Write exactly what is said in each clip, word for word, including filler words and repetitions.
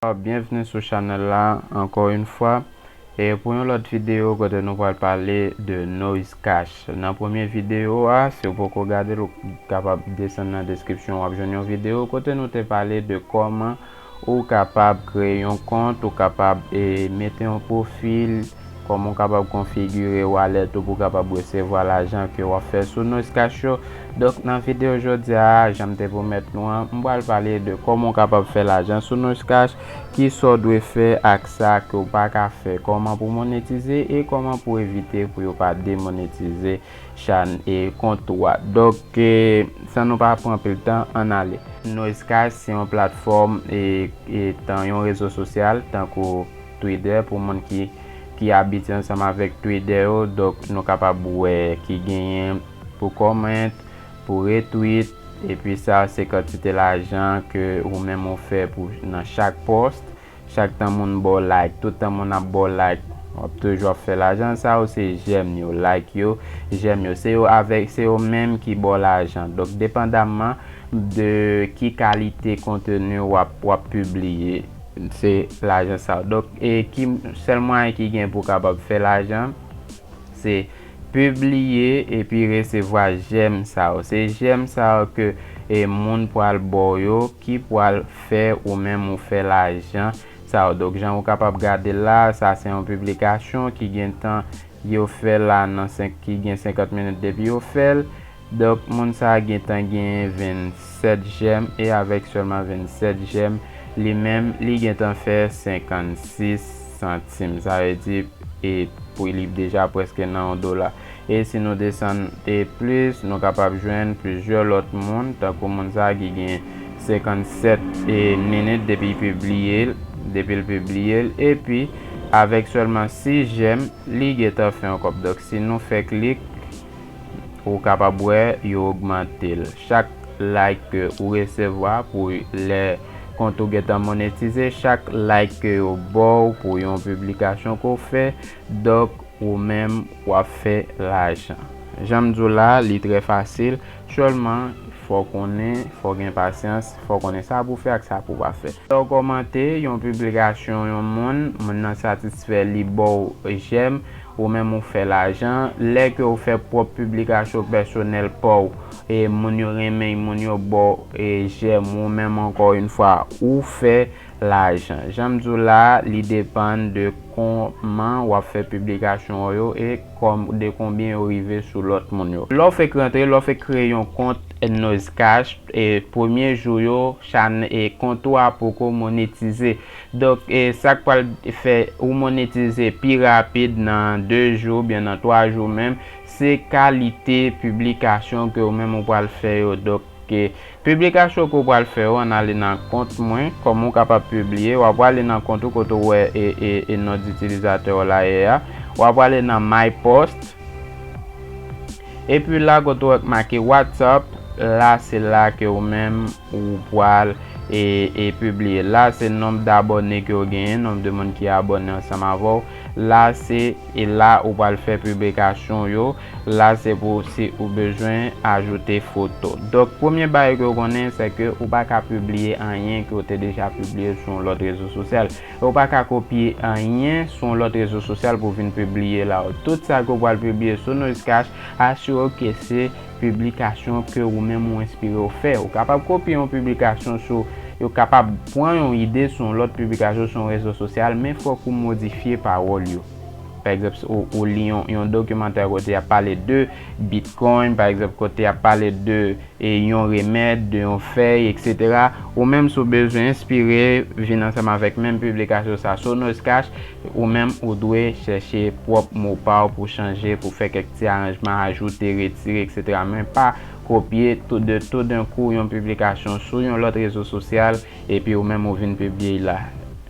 Byenvni sou chanèl la ankò yon fwa. E pou yon lòt videyo kote nou pral pale de Noise Cash. Nan premye videyo a, si w poko gade l, ou kapab desann nan deskripsyon, w ap jwenn yon videyo kote nou te pale de kòman ou kapab kreye yon kont, ou kapab e, mete yon pwofil, kòman w kapab konfigire wallet ou pou w kapab resevwa lajan ke w ap fè sou Noise Cash yo. Donk, nan videyo jodi a, jan m te pwomèt nou an, m pral pale de kòman w kapab fè lajan sou Noise Cash, kisa w dwe fè ak sa ke w pa ka fè, kòman pou monetize e kòman pou evite pou yo pa demonetize chan e kont ou a. Donk, e, san nou pa pran anpil tan, ann ale. Noise Cash se yon platfòm e, e tan yon rezo sosyal tankou Twitter, pou moun ki, ki abitye ansanm avèk Twitter yo. Donk, nou kapab wè ki genyen pou comment, pou retweet, epi sa se kantite lajan ke ou menm ou fè pou nan chak post. Chak tan moun ba w like, tout tan moun ap ba w like, w ap toujou ap fè lajan. Sa yo se j'aime yo, like yo, j'aime yo. Se yo avèk, se yo menm ki ba w lajan. Donk, depandamman de ki kalite konteni w ap, w ap pibliye, se lajan sa yo. Donk, e ki sèl mwayen ki gen pou w kapab fè lajan, se pibliye epi resevwa j'aime sa yo. Se j'aime sa yo ke e, moun pral ba w yo ki pral fè ou menm ou fè lajan sa yo. Donk, jan ou kapab gade la, sa se yon piblikasyon ki gen tan yo fè la nan senk, ki gen senkant minit depi yo fè l. Donk, moun sa a gen tan gen vennsèt j'aime e avèk sèlman vennsèt j'aime, li menm, li gen tan fè senkannsis santim. Sa vle di, e pou li deja prèske nan yon dola. E si nou desann e plis, nou kapab jwenn plizyè lòt moun, tankou moun sa a ki gen senkannsèt e minit depi l pibliye l, depi l pibliye l, epi avèk sèlman sis j'aime, li gentan fè yon kòb. Donk, si nou fè klik, ou kapab wè yo ogmante l. Chak like ke ou resevwa pou lè kont ou gentan monetize, chak like ke yo ba w pou yon piblikasyon ke w fè, donk, ou menm w ap fè lajan. Jan m di w la, li trè fasil, sèlman fò w konnen, fò w gen pasyans, fò w konnen sa pou w fè ak sa pou w pa fè. Lè w kòmante yon piblikasyon yon moun, moun nan satisfè, li ba w j'aime, ou menm ou fè lajan. Lè ke w fè pwòp piblikasyon pèsonèl pa w, e moun yo renmen, moun yo ba w e j'aime, ou menm ankò yon fwa, ou fè lajan. Jan m di w la, li depann de kòman w ap fè piblikasyon w yo e kòm, de konbyen yo rive sou lòt moun yo. Lè w fèk rantre, lè w fèk kreye yon kont Noise Cash, e premye jou yo, chan e kont ou a poko monetize. Donk, e sa k pral fè ou monetize pi rapid nan de jou oubyen nan twa jou menm, se kalite piblikasyon ke ou menm ou pral fè yo. Donk, e piblikasyon ke w pral fè yo, ann ale nan kont mwen, kòm ou kapab pibliye, w ap prale nan kont ou kote w wè e, e, e non ditilizatè w la ye a, w ap prale nan My Post, epi la kote w wè k make WhatsApp, la se la ke ou menm ou pral e, e pibliye. La se nonb dabòne ke w genyen, nonb de moun ki abòne ansanm avè w. La se, e la ou pral fè piblikasyon yo. La se pou si ou bezwen ajoute foto. Donk, premye bagay ke w konnen, se ke ou pa ka pibliye anyen ke w te deja pibliye sou yon lòt rezo sosyal. E w pa ka kopye anyen sou yon lòt rezo sosyal pou vin pibliye la. Tout sa ke w pral pibliye sou Noise Cash, asire w ke se piblikasyon ke ou menm ou enspire w fè. Ou kapab kopye yon piblikasyon sou, yo kapab pran yon ide sou yon lòt piblikasyon sou yon rezo sosyal, men fòk ou modifye pawòl yo. Pa egzanp, ou, ou li yon, yon dokimantè kote y ap pale de Bitcoin, pa egzanp, kote y ap pale de e yon remèd, de yon fèy, etsetera. Ou menm, si w bezwen enspire, vin ansanm avèk menm piblikasyon sa sou Noise Cash, ou menm, ou dwe chèche pwòp mo pa w pou chanje, pou fè kèk ti aranjman, ajoute, retire, etsetera. Men pa kopye tout de, tout d'un coup yon piblikasyon sou yon lòt rezo sosyal, epi ou menm, ou vin pibliye la.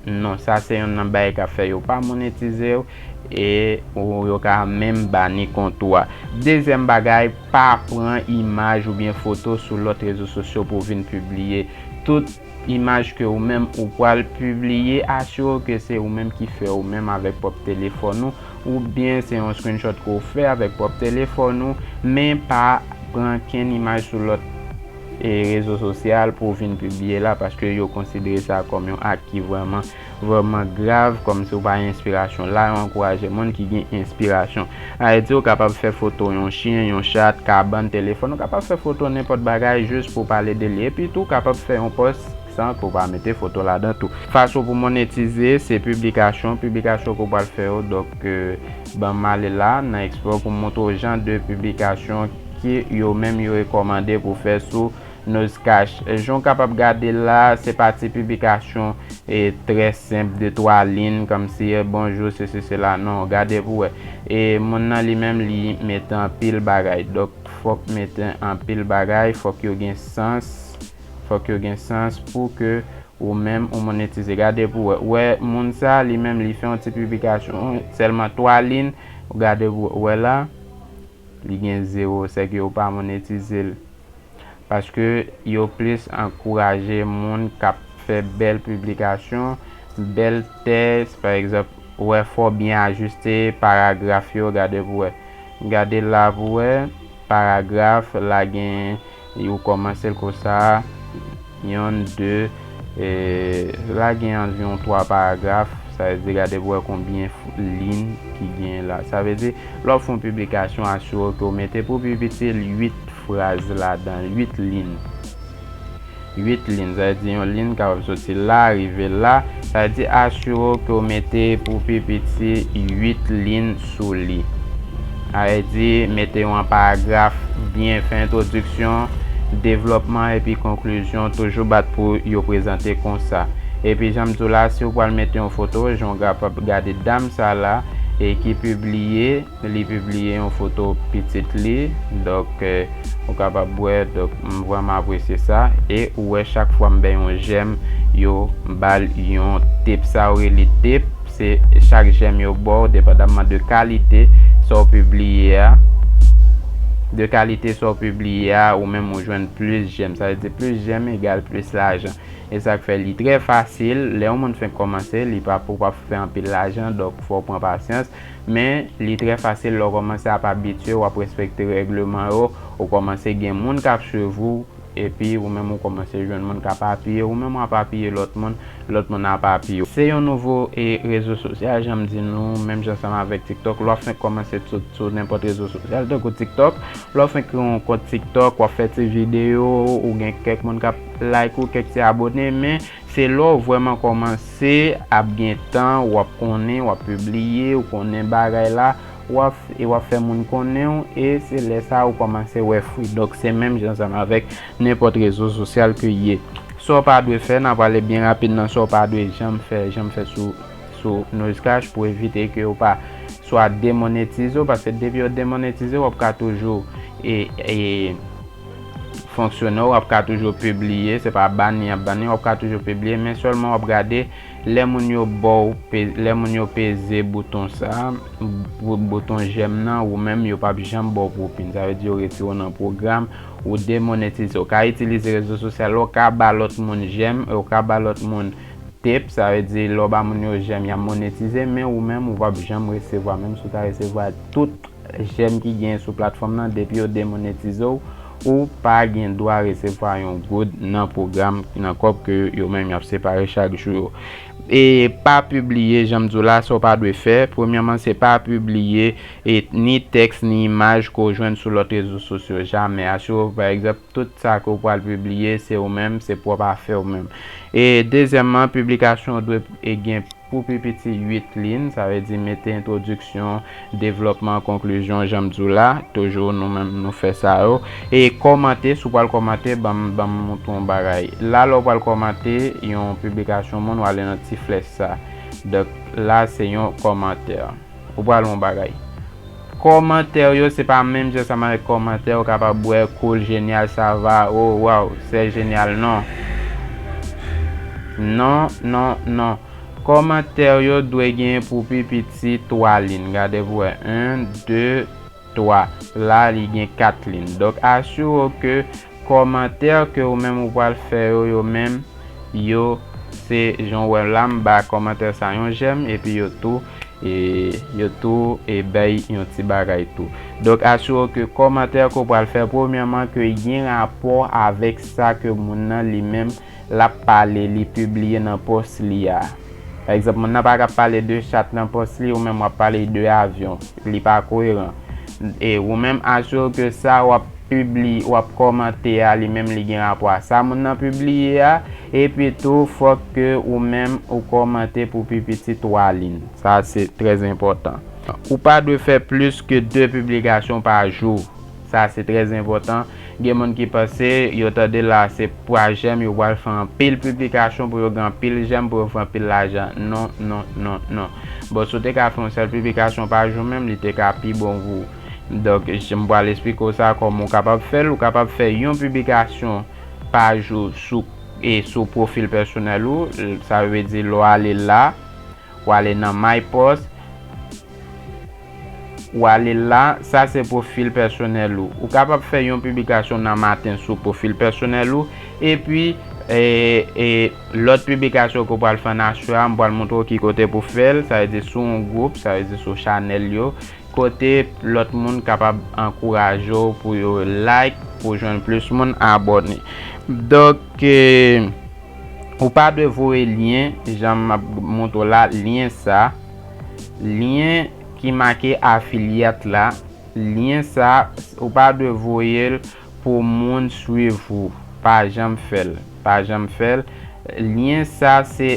Non, sa se youn nan bagay k ap fè yo pa monetize w e ou, yo ka menm bani kont ou a. Dezyèm bagay, pa pran imaj oubyen foto sou lòt rezo sosyo pou w vin pibliye. Tout imaj ke ou menm ou pral pibliye, asire w ke se ou menm ki fè ou menm avèk pwòp telefòn ou, oubyen se yon screenshot ke w fè avèk pwòp telefòn ou, men pa pran kenn imaj sou lòt e, rezo sosyal pou w vin pibliye la, paske yo konsidere sa kòm yon ak ki vrèman, vrèman grav, kòmsi w pa gen enspirasyon. La, yo ankouraje moun ki gen enspirasyon. Sa vle di, ou kapab fè foto yon chen, yon chat, kabann, telefòn, ou kapab fè foto nenpòt bagay jis pou w pale de li. Epi tou, ou kapab fè yon pòs san ke w pa mete foto ladan tou. Fason pou monetize, se piblikasyon, piblikasyon ke w pral fè yo. Donk, e, ban m ale la nan Explore pou m montre w jan de piblikasyon ke yo menm yo rekòmande pou fè sou Nozcash. Jan w kapab gade la, se pa ti piblikasyon, e, trè senp, de twa liy, kòmsi, e, bonjou, sesi, sela. Non, gade pou w wè. E moun nan li menm, li mete anpil bagay. Donk, fòk mete anpil bagay, fòk yo gen sans, fòk yo gen sans pou ke ou menm ou monetize. Gade pou w wè. Wè, moun sa, li menm, li fè yon ti piblikasyon, sèlman twa liy. Gade pou w wè la, li gen zewo, sèke yo pa monetize l. Paske yo plis ankouraje moun k ap fè bèl piblikasyon, bèl tèks, pa egzanp, wè, fò byen ajiste paragraf yo, gade pou wè. Gade la pou wè, paragraf, la gen, ou kòmanse l konsa, yonn, de, e, la gen anviwon twa paragraf, sa vle di gade pou wè konbyen f-, liy ki gen la. Sa vle di, lè w fè yon piblikasyon, asire w ke w mete pou pi piti uit fraz ladan, uit liy. Uit liy, sa vle di yon liy kapab soti la, rive la. Sa vle di asire w ke w mete pou pi piti uit liy sou li. Sa vle di mete yon paragraf byen, fè entwodiksyon, devlòpman epi konklizyon, toujou bat pou yo prezante konsa. Epi jan m di w la, si w pral mete yon foto, jan w kapab gade dam sa la, e ki pibliye, li pibliye yon foto pitit li. Donk, e, ou kapab wè, donk, m vrèman apresye sa. E ou wè, chak fwa m bay yon jèm, yo ba l yon tip. Sa yo rele tip. Se chak jèm yo ba w, depandamman de kalite sa w pibliye a. De kalite sa w pibliye a, ou menm ou jwenn plis jèm. Sa vle di plis jèm egal plis lajan. E sa k fè li trè fasil. Lè yon moun fenk kòmanse, li pa, ou p ap fè anpil lajan, donk fò w pran pasyans. Men, li trè fasil lè w kòmanse ap abitye, w ap respekte règleman yo, ou kòmanse gen moun k ap swiv ou, epi ou menm ou kòmanse jwenn moun k ap apiye, ou menm w ap apiye lòt moun, lòt moun ap apiye w. Se yon nouvo, e, rezo sosyal, jan m di nou, menm jan ansanm avèk TikTok, lè w fenk kòmanse sou, sou nenpòt rezo sosyal, tankou TikTok, lè w fenk kreye yon kont TikTok, w ap fè ti videyo, ou gen kèk moun k ap like ou, kèk ti abone, men se lè w vrèman kòmanse ap gen tan, w ap konnen, w ap pibliye, ou konnen bagay la, w ap, e w ap fè moun konnen w, e se lè sa a ou kòmanse wè fwi. Donk, se menm jan ansanm avèk nenpòt rezo sosyal ke ye. Sa w pa dwe fè, n a pale byen rapid nan sa w pa dwe janm fè, janm fè sou, sou Nozcash pou evite ke yo pa swa demonetize w, paske depi yo demonetize w, w ap ka toujou, e, e, fonksyone, w ap ka toujou pibliye, se pa bani y ap bani, w ap ka toujou pibliye, men sèlman w ap gade lè moun yo ba w, pe-, lè moun yo peze bouton sa, bou-, bouton jèm nan, ou menm yo p ap janm ba w pwopin. Sa vle di yo retire w nan pwogram, ou demonetize. Ou ka itilize rezo sosyal la, ou ka ba lòt moun jèm, ou ka ba lòt moun tip, sa vle di lè w ba moun yo jèm, y ap monetize, men ou menm, ou p ap janm resevwa, menm si w ta resevwa tout jèm ki genyen sou platfòm nan, depi yo demonetize w, ou pa gen dwa resevwa yon goud nan pwogram, nan kòb ke yo menm y ap separe chak jou yo. E pa pibliye, jan m di w la, sa w pa dwe fè. Premyèman, se pa pibliye, e ni tèks, ni imaj ke w jwenn sou lòt rezo sosyo. Jamè. Asire w, pa egzanp, tout sa ke w pral pibliye, se ou menm, se pwòp afè w menm. E dezyèmman, piblikasyon w dwe, e, gen pou pi piti uit liy, sa vle di mete entwodiksyon, devlòpman, konklizyon, jan m di w la, toujou nou menm nou fè sa yo. E kòmante, si w pral kòmante, ban m, ban m montre w yon bagay. La, lè w pral kòmante yon piblikasyon moun, w ale nan ti flèch sa. Donk, la, se yon kòmantè. Ou pral yon bagay. Kòmantè yo, se pa menm jan ansanm avèk kòmantè, ou kapab wè, cool, génial, ça va, oh, wow, c'est génial, non. Non, non, non. Kòmantè yo dwe gen pou pi piti twa liy. Gade pou wè. Yon, de, twa. La, li gen kat liy. Donk, asire w ke kòmantè ke ou menm ou pral fè yo, yo menm, yo, se jan w wè la, m ba kòmantè sa yon jèm, epi yo tou, e yo tou e bay yon ti bagay tou. Donk, asire w ke kòmantè ke w pral fè, premyèman, ke gen rapò avèk sa ke moun nan li menm l ap pale, li pibliye nan pòs li a. Pa egzanp, moun nan pa ka pale de chat nan pòs li, ou menm w ap pale de avyon. Li pa koeran. E ou menm, asire w ke sa w ap pibliye, w ap kòmante a, li menm li gen rapò a sa moun nan pibliye a, epi tou, fòk ke ou menm ou kòmante pou pi piti twa liy. Sa se trè enpòtan. Ou pa dwe fè plis ke de piblikasyon pa jou. Sa se trè enpòtan. Gen moun ki panse, yo tande la se twa jèm, yo pral fè anpil piblikasyon pou yo gen anpil jèm, pou yo fè anpil lajan. Non, non, non, non. Bon, si w te ka fè yon sèl piblikasyon pa jou menm, li te ka pi bon pou ou. Donk, j-, m pral esplike w sa, kòman w kapab fè l. Ou kapab fè yon piblikasyon pa jou sou, e sou pwofil pèsonèl ou. Sa vle di, lè w ale la, w ale nan My Post, w ale la, sa se pwofil pèsonèl ou. Ou kapab fè yon piblikasyon nan maten sou pwofil pèsonèl ou, epi, e, e, lòt piblikasyon ke w pral fè nan aswè a, m pral montre w ki kote pou fè l, sa vle di sou yon gwoup, sa vle di sou chanèl yo, kote lòt moun kapab ankouraje w pou yo like, pou jwenn plis moun abòne. Donk, e, ou pa dwe voye lyen, jan m ap montre w la, lyen sa, lyen ki make afilyat la, lyen sa, ou pa dwe voye l pou moun swiv ou. Pa janm fè l. Pa janm fè l. Lyen sa se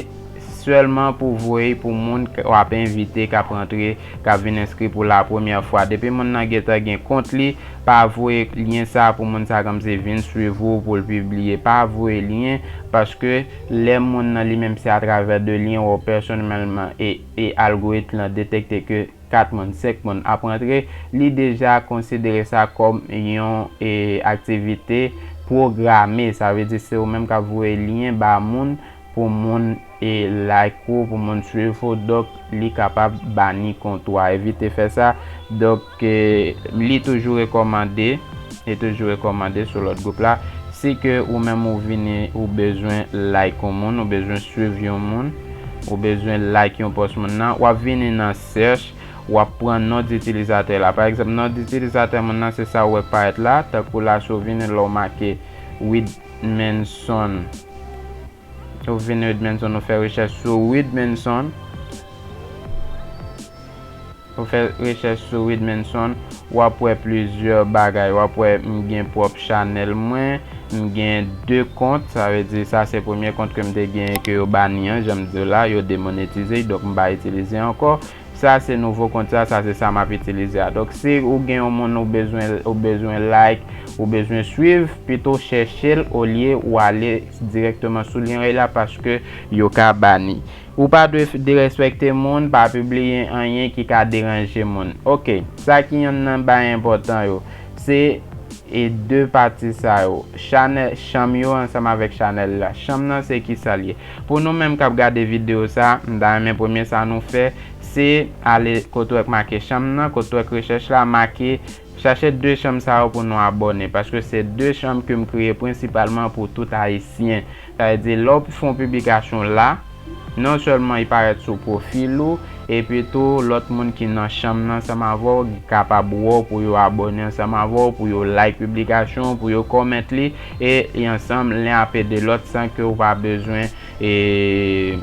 sèlman pou voye pou moun k-, w ap envite k ap rantre, k ap vin enskri pou la premyè fwa. Depi moun nan gentan gen kont li, pa voye lyen sa pou moun sa kòmsi vin swiv ou pou l pibliye. Pa voye lyen, paske lè moun nan li menm se atravè de lyen ou pèsonèlman e, e algoritm lan detekte ke kat moun, senk moun ap rantre, li deja konsidere sa kòm yon, e, aktivite pwograme. Sa vle di se ou menm k ap voye lyen ba moun pou moun, e, like ou, pou moun swiv ou. Donk, li kapab bani kont ou a. Evite fè sa. Donk, e, li toujou rekòmande, li toujou rekòmande sou lòt gwoup la. Si ke ou menm ou vini, ou bezwen like yon moun, ou bezwen swiv yon moun, ou bezwen like yon pòs moun nan, w ap vini nan search, w ap pran non d itilizatè la. Pa egzanp, non d itilizatè moun nan, se sa w wè k parèt la. Tankou la, si w vini la, w make Widmanson. Ou vini Widmanson, ou fè rechèch sou Widmanson. Ou fè rechèch sou Widmanson, w ap wè plizyè bagay. W ap wè m gen pwòp chanèl mwen, m gen de kont, sa vle di sa se premye kont ke m te genyen ke yo bani an, jan m di w la, yo demonetize, donk m pa itilize ankò. Sa se nouvo kont sa, sa se sa m ap itilize a. Donk, si ou gen yon moun ou bezwen, ou bezwen like, ou bezwen swiv, pito chèche l olye ou ale dirèkteman sou lyen la, paske yo ka bani. Ou pa dwe f-, derespekte moun, pa pibliye anyen ki ka deranje moun. Oke, sa ki yonn nan bagay enpòtan yo, se e de pati sa yo, chanèl, chanm yo ansanm avèk chanèl la. Chanm nan se ki sa l ye? Pou nou menm k ap gade videyo sa, m ta renmen premye sa nou fè, se ale kote w wè k make chanm nan, kote w wè k rechèch la, make, chache de chanm sa yo pou nou abòne, paske se de chanm ke m kreye prensipalman pou tout Ayisyen. Sa vle di, lè w fè yon piblikasyon la, non sèlman li parèt sou pwofil ou, epi tou lòt moun ki nan chanm nan ansanm avè w kapab wè w pou yo abòne ansanm avè w, pou yo like piblikasyon, pou yo comment li, e, e ansanm, len ap ede lòt san ke w pa bezwen, e,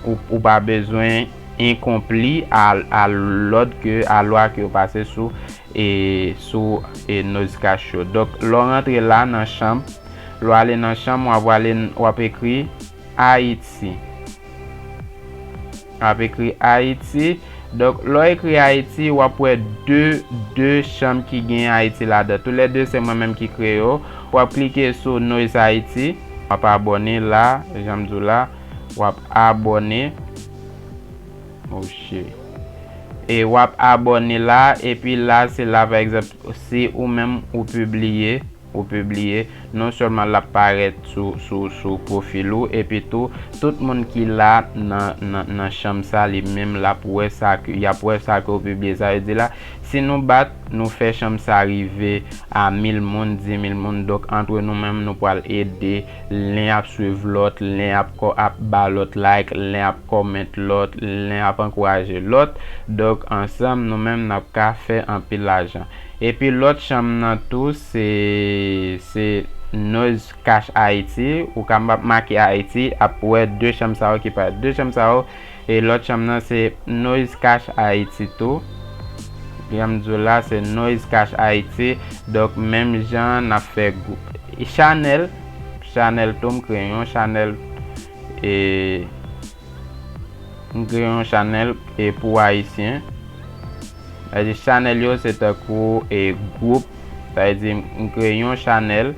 ou, ou pa bezwen enkonpli a, a lòd ke, a lwa ke yo pase sou, e, sou, e, Noise Cash yo. Donk, lè w rantre la nan chanm, lè w ale nan chanm, w ap ale, w ap ekri Ayiti. W ap ekri Ayiti. Donk, lè w ekri Ayiti, w ap wè de, de chanm ki gen Ayiti ladan. Toulède se mwen menm ki kreye yo. W ap klike sou Noise Ayiti. W ap abòne la, jan m di w la. W ap abòne. Oh shit. E w ap abòne la, epi la, se la, pa egzanp, si ou menm ou pibliye, ou pibliye, non sèlman l ap parèt sou, sou, sou pwofil ou, epi tou, tout moun ki la nan, nan, nan chanm sa, li menm l ap wè sa ke, y ap wè sa ke w pibliye. Sa vle di la, si nou bat, nou fè chanm sa rive a mil moun, dis mil moun, donk antre nou menm, nou pral ede, len ap swiv lòt, len ap, ap ba lòt like, len ap comment lòt, len ap ankouraje lòt. Donk ansanm, nou menm, n ap ka fè anpil lajan. Epi lòt chanm nan tou, se, se Noise Cash Haiti. Ou ka ma-, make Haiti, ap wè de chanm sa yo ki parèt. De chanm sa yo, e lòt chanm nan se Noise Cash Haiti tou. Jan m di w la, se Noise Cash Haiti. Donk, menm jan n ap fè gwoup. E chanèl, chanèl tou, m kreye yon chanèl, e, m kreye yon chanèl, e, pou Ayisyen. Sa vle di chanèl yo se tankou, e, gwoup. Sa vle di m kreye yon chanèl.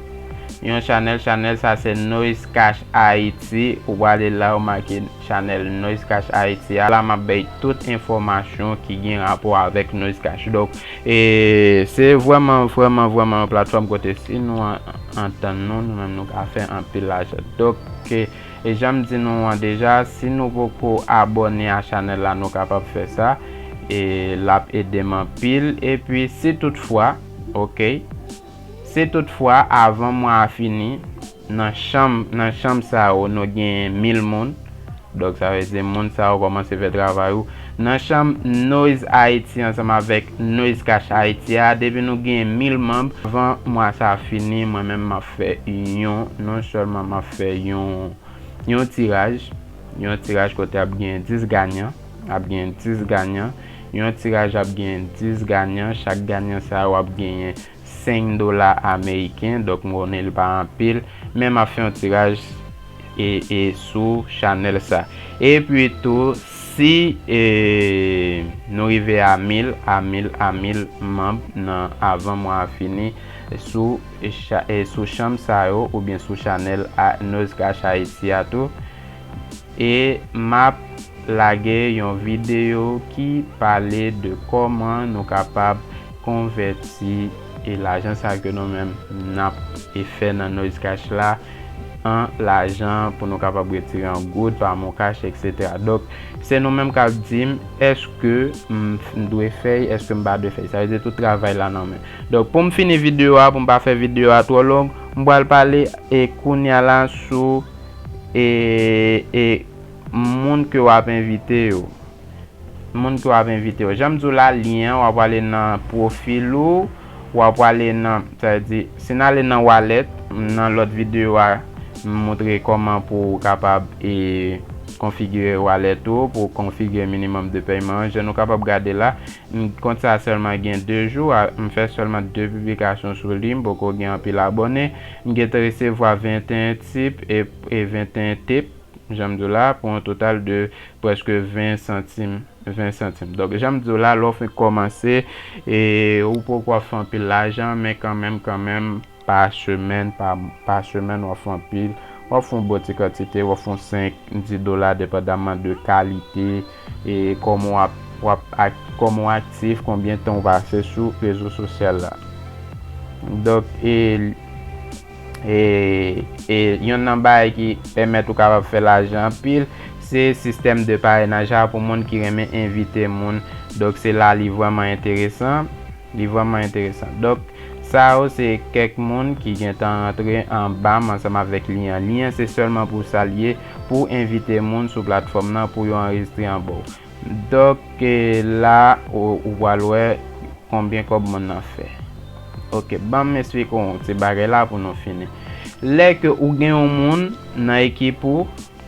Yon chanèl, chanèl sa se Noise Cash Haiti. Ou prale la, ou make chanèl Noise Cash Haiti a. La, m ap bay tout enfòmasyon ki gen rapò avèk Noise Cash. Donk, e se vrèman, vrèman, vrèman yon platfòm kote si nou an-, antann nou, nou menm nou ka fè anpil lajan. Donk, e, e jan m di nou an deja, si nou poko abòne a chanèl la, nou kapab fè sa. E l ap ede m anpil. Epi, si toutfwa, oke, si toutfwa, avan mwa a fini, nan chanm, nan chanm sa yo, nou gen mil moun. Donk, sa vle di moun sa yo kòmanse fè travay ou. Nan chanm Noise Haiti ansanm avèk Noise Cash Haiti a, depi nou gen mil manm, avan mwa sa a fini, mwen menm m ap fè yon, non sèlman m ap fè yon, yon tiraj, yon tiraj kote ap gen dis ganyan, ap gen dis ganyan, yon tiraj ap gen dis ganyan, chak ganyan sa yo ap genyen senk dola ameriken, donk m konnen li pa anpil, men m ap fè yon tiraj e, e sou chanèl sa. Epi tou, si, e, nou rive a mil, a mil, a mil manm nan avan mwa a fini, sou, e cha-, e sou chanm sa yo, oubyen sou chanèl a Noise Cash Haiti a tou, e m ap lage yon videyo ki pale de kòman nou kapab konvèti e lajan sa ke nou menm n ap e fè nan Noise Cash la an lajan pou nou kapab retire an goud pa MonCash, et cetera. Donk, se nou menm k ap di m èske m, m dwe fè l, èske m pa dwe fè l. Sa vle di tout travay la nan men. Donk, pou m fini videyo a, pou m pa fè videyo a twò long, m pral pale e kounye a la sou e, e moun ke w ap envite yo. Moun ke w ap envite yo. Jan m di w la, lyen an, w ap ale nan pwofil ou, w ap ale nan, sa vle di, si n ale nan wallet, nan lòt videyo a, m montre kòman pou w kapab e konfigire wallet ou, pou w konfigire minimum de pèyman an. Jan nou kapab gade la, m, kont sa sèlman gen de jou, a, m fè sèlman de piblikasyon sou li, m poko gen anpil abòne. M gen te resevwa venteyen tip e, e venteyen tip, jan m di w la, pou yon total de prèske ven santim, ven santim. Donk, jan m di w la, lè w fin kòmanse, e ou poko ap fè anpil lajan, men kanmenm, kanmenm, pa semèn, pa, pa semèn, w ap fè anpil, w ap fè yon bon ti kantite, w ap fè yon senk, dis dola, depandamman de kalite, e kòman w ap, w ap ak-, kòman w aktif, konbyen tan w pase sou rezo sosyal la. Donk, e, e, e yonn nan bagay ki pèmèt ou kapab fè lajan anpil, se sistèm de parenaj la pou moun ki renmen envite moun. Donk, se la li vrèman enteresan. Li vrèman enteresan. Donk, sa yo se kèk moun ki gentan rantre anba m ansanm avèk lyen an. Lyen an se sèlman pou sa l ye, pou envite moun sou platfòm nan pou yo anrejistre anba w. Donk, e, la, ou, ou pral wè konbyen kòb moun nan fè. Oke, ban m esplike w ti bagay la pou nou fini. Lè ke ou gen yon moun nan ekip ou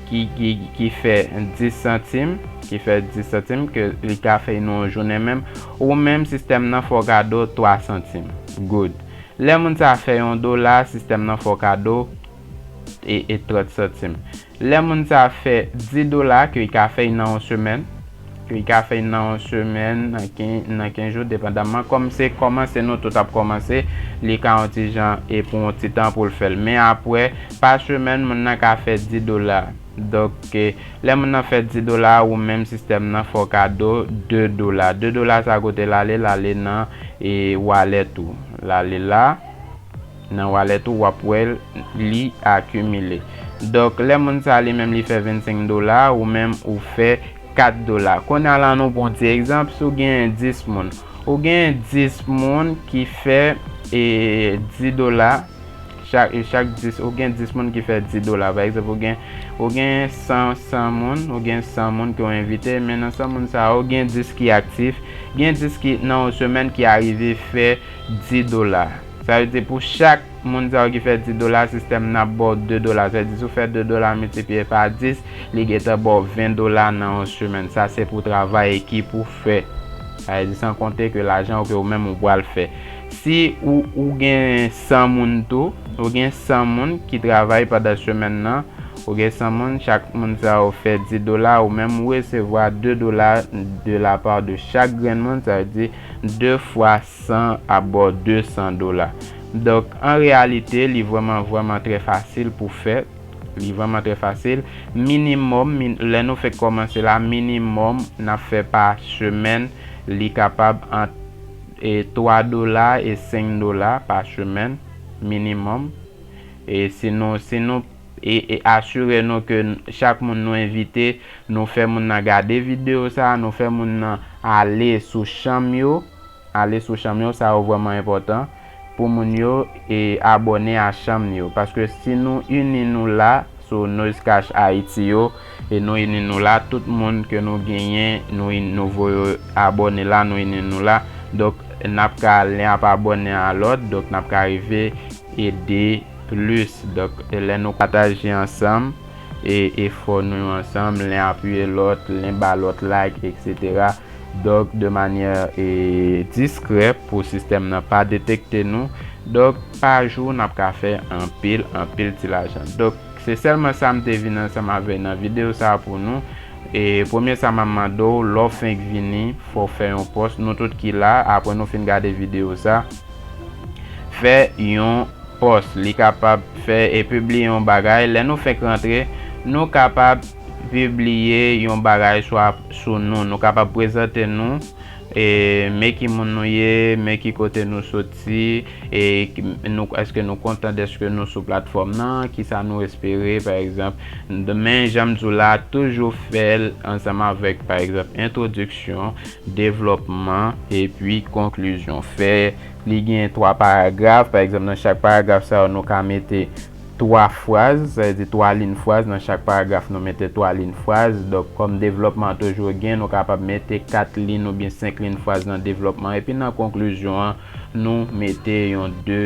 ki, ki, ki fè dis santim, ki fè dis santim, ke li ka fè nan yon jounen menm, ou menm sistèm nan fè w kado twa santim. Good. Lè moun sa fè yon dola, sistèm nan fè w kado e, e trant santim. Lè moun sa fè dis dola, ke li ka fè nan yon semèn, ke li ka fè nan yon semèn, nan kenz, nan kenz jou, depandamman. Kòm se kòmanse, nou tout ap kòmanse, li ka yon ti jan e pou yon ti tan pou l fè l. Men apre, pa semèn, moun nan ka fè dis dola. Donk, e, lè moun nan fè dis dola, ou menm sistèm nan fè w kado de dola. De dola sa kote l ale, l ale nan, e, wallet ou. L ale la. nan wallet ou, w ap wè l, li akimile. Donk, lè moun sa li menm li fè vennsenk dola, ou menm ou fè kat dola. Kounye a la, nou pran ti egzanp, si w gen dis moun, ou gen dis moun ki fè, e, dis dola, chak, e chak dis, ou gen dis moun ki fè dis dola. Pa egzanp, ou gen, ou gen san, san moun, ou gen san moun ke w envite, men nan san moun sa yo, gen dis ki aktif, gen dis ki nan yon semèn ki arive fè dis dola. Sa vle di pou chak moun sa yo ki fè dis dola, sistèm nan ap ba w de dola. Sa vle di si w fè de dola miltipliye pa dis, li gentan ba w ven dola nan yon semèn. Sa se pou travay ekip ou fè. Sa vle di san konte ke lajan ou ke ou menm ou pral fè. Si ou, ou gen san moun tou, ou gen san moun ki travay pandan semèn nan, ou gen san moun, chak moun sa yo fè dis dola, ou menm ou resevwa de dola de la part de chak grenn moun, sa vle di de fwa san ap ba w de san dola. Donk, an reyalite, li vrèman, vrèman trè fasil pou fè. Li vrèman trè fasil. Minimòm, min-, lè nou fèk kòmanse la, minimòm n ap fè pa semèn, li kapab ant, e, twa dola e senk dola pa semèn, minimòm. E si nou, si nou, e, e asire nou ke n-, chak moun nou envite, nou fè moun nan gade videyo sa, nou fè moun nan ale sou chanm yo, ale sou chanm yo, sa yo vrèman enpòtan pou moun yo, e, abòne a chanm yo. Paske si nou ini nou la sou Noise Cash Haïti yo, e nou ini nou la, tout moun ke nou genyen, nou in-, nou voye abòne la, nou ini nou la. Donk, n ap ka, len ap abòne a lòt, donk n ap ka rive ede plis. Donk, lè nou pataje ansanm, e, efò nou yo ansanm, len apiye lòt, len ba lòt like, etsetera. Donk, de manyè, e, diskrè pou sistèm nan pa detekte nou. Donk, pa jou, n ap ka fè anpil, anpil ti lajan. Donk, se sèlman sa m te vin ansanm avè nan videyo sa a pou nou. E premye sa m ap mande w, lè w fenk vini, fò w fè yon pòs. Nou tout ki la, apre nou fin gade videyo sa, fè yon pòs. Li kapab fè e pibliye yon bagay. Lè nou fenk rantre, nou kapab pibliye yon bagay swa sou nou. Nou kapab prezante nou, e, men ki moun nou ye, men ki kote nou soti, e, nou, èske nou kontan dèske nou sou platfòm nan, kisa nou espere, pa egzanp. Men jan m di w la, toujou fè l ansanm avèk, pa egzanp, entwodiksyon, devlòpman, epi konklizyon. Fè li gen twa paragraf, pa egzanp, nan chak paragraf sa yo, nou ka mete twa fraz, sa vle di twa liy fraz, nan chak paragraf nou mete twa liy fraz. Donk, kòm devlòpman an toujou gen, nou kapab mete kat liy oubyen senk liy fraz nan devlòpman, epi nan konklizyon an, nou mete yon de,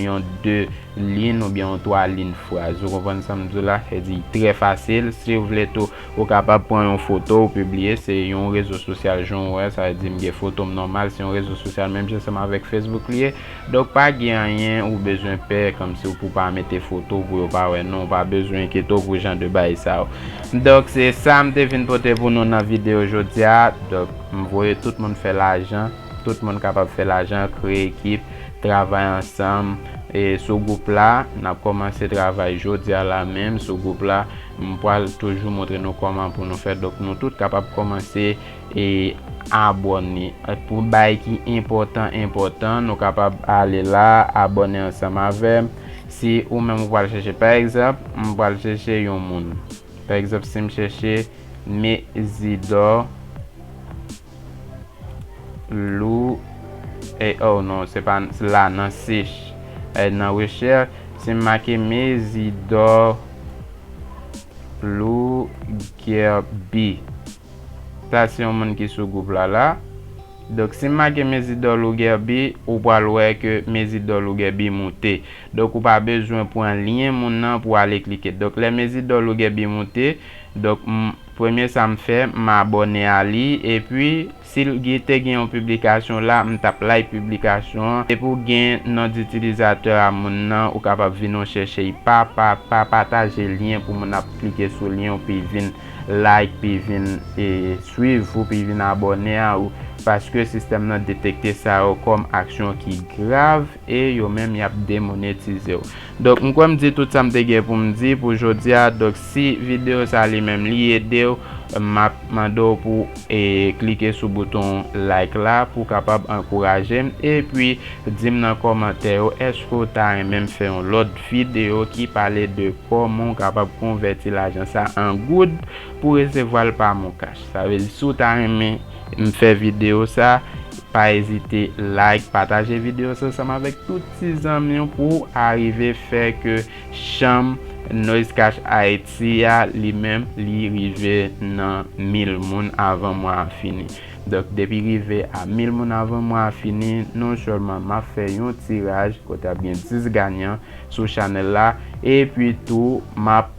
yon de liy oubyen yon twa liy fraz. Ou konprann sa m di w la? Sa vle di trè fasil. Si w vle tou, ou kapab pran yon foto, ou pibliye, se yon rezo sosyal, jan w wè, sa vle di m gen foto m nòmal, se yon rezo sosyal, menm jan ansanm avèk Facebook li ye. Donk, pa gen anyen ou bezwen pè, kòmsi ou pou pa mete foto pou yo pa wè, non, ou pa bezwen enkyete w pou jan de bagay sa yo. Donk, se sa m te vin pote pou nou nan videyo jodi a. Donk, m voye tout moun fè lajan, tout moun kapab fè lajan, kreye ekip, travay ansanm, e sou gwoup la, n ap kòmanse travay jodi a la menm sou gwoup la. M pral toujou montre nou kòman pou nou fè. Donk, nou tout kapab kòmanse e abòne. Pou bagay ki enpòtan, enpòtan, nou kapab ale la, abòne ansanm avè m. Si ou menm ou pral chèche, pa egzanp, m pral chèche yon moun. Pa egzanp, si m chèche Mezidò Lou, e, oh non, se pa la, nan sèch, e, nan rechèch, si m make Mezidò Lou Guerby. Sa se yon moun ki sou gwoup la la. Donk, si m make Mezidò Lou Guerby, ou pral wè ke Mezidò Lou Guerby moute. Donk, ou pa bezwen pran lyen moun nan pou ale klike. Donk, lè Mezidò Lou Guerby moute, donk, m, premye sa m fè, m abòne a li, epi, si l gen, te gen yon piblikasyon la, m t ap like piblikasyon an. Epi w gen non itilizatè a moun nan, ou kapab vin w chèche, pa, pa, pa pataje lyen pou moun ap klike sou lyen w, pi vin like, pi vin, e, swiv ou, pi vin abòne a ou, paske sistèm nan detekte sa yo kòm aksyon ki grav e yo menm y ap demonetize w. Donk, m kwè m di tout sa m te gen pou m di pou jodi a. Donk, si videyo sa li menm li ede w, M ap mande w pou e, klike sou bouton like la pou w kapab ankouraje m. Epi, di m nan kòmantè yo, èske w ta renmen m fè yon lòt videyo ki pale de kòman w kapab konvèti lajan sa an goud pou resevwa l pa Moncash? Sa vle di, si w ta renmen m fè videyo sa, pa ezite like, pataje videyo sa ansanm avèk tout ti zanmi w pou w arive fè ke chanm Noise Cash Haiti a, li menm, li rive nan mil moun avan mwa a fini. Donk, depi rive a mil moun avan mwa a fini, non sèlman m ap fè yon tiraj kote ap gen dis ganyan sou chanèl la, epi tou, m ap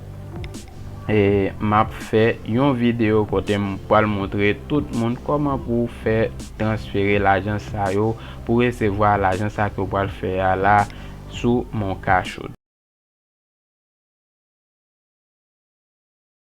e, m ap fè yon videyo kote m pral montre tout moun kòman pou fè transfere lajan sa yo, pou resevwa lajan sa ke w pral fè a la sou Moncash ou.